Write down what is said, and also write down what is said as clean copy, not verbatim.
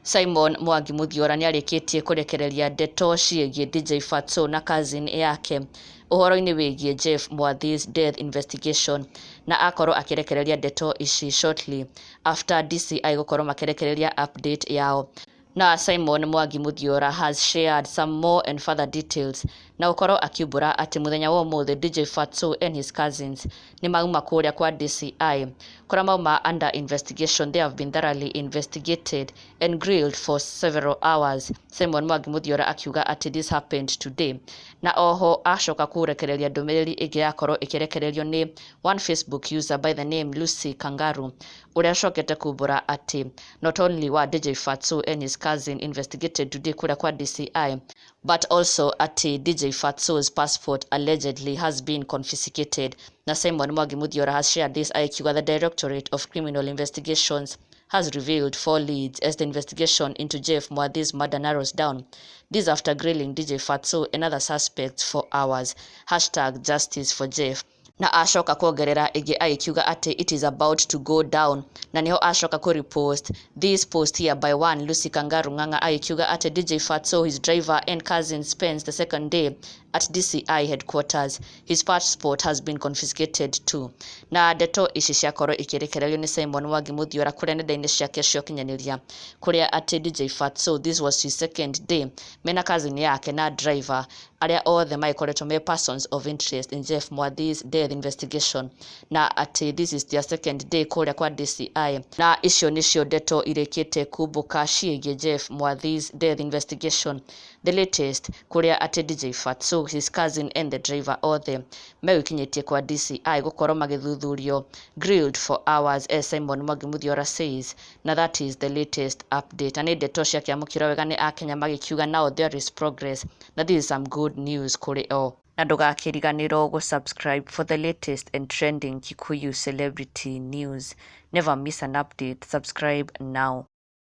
Simon Mwangi Muthiora nĩarĩkĩtie kũrekereria ndeto ciĩgiĩ DJ Fatxo na cousin yake ũhoro-inĩ wĩgiĩ Jeff Mwathi's death investigation, na akorwo akĩrekereria ndeto ici shortly after DCI gũkorwo makĩrekereria update yao. Na Simon Mwangi Muthiora has shared some more and further details na gũkorwo akiumbũra atĩ mũthenya wa ũmũthĩ DJ Fatxo and his cousins nĩ mauma kũrĩa kwa DCI, kũrĩa mauma under investigation. They have been thoroughly investigated and grilled for several hours. Simon Mwangi Muthiora akiuga atĩ this happened today, na oho acoka kũrekereria ndũmĩrĩri ĩngĩ yakorwo ĩkĩrekererio nĩ one Facebook user by the name Lucy Kangaru, ũrĩa acokete kumbũra atĩ not only were DJ Fatxo and his cousin investigated today kũrĩa kwa DCI, but also atĩ DJ Fatxo's passport allegedly has been confiscated. Na Simon Mwangi Muthiora has shared this akiuga the Directorate of Criminal Investigations has revealed four leads as the investigation into Jeff Mwathi's murder narrows down. This after grilling DJ Fatxo and other suspects for hours. #JusticeForJeff. Na acoka kuongerera ĩngĩ agĩkiuga atĩ it is about to go down, na nĩho acoka kũ repost this post here by one Lucy Kangaru Ng'ang'a agĩkiuga atĩ DJ Fatxo, his driver and cousin spends the second day at DCI headquarters. His passport has been confiscated too. Na ndeto ici ciakorwo ikĩrekererio nĩ Simon Mwangi Muthiora kũrĩa nenda-inĩ ciake cia ũkinyanĩria, kũrĩa atĩ DJ Fatxo, this was his second day mena cousin yake na driver, arĩa othe magĩkoretwo me persons of interest in Jeff Mwathi's death investigation, na atĩ this is their second day kũrĩa kwa DCI. Na icio nĩcio ndeto irĩkĩte kumbũka ciĩgiĩ Jeff Mwathi's death investigation, the latest, kũrĩa atĩ DJ Fatxo, his cousin and the driver othe megũkinyĩtie kwa DCI gũkorwo magĩthuthurio, grilled for hours, as Simon Mwangi Muthiora says. Na that is the latest update, na nĩ ndeto ciakĩamũkĩrwo wega nĩ akenya magĩkiuga now there is progress na this is some good news kũrĩ o. Na ndũgakĩriganĩrwo gũ-subscribe for the latest and trending Kikuyu celebrity news. Never miss an update. Subscribe now.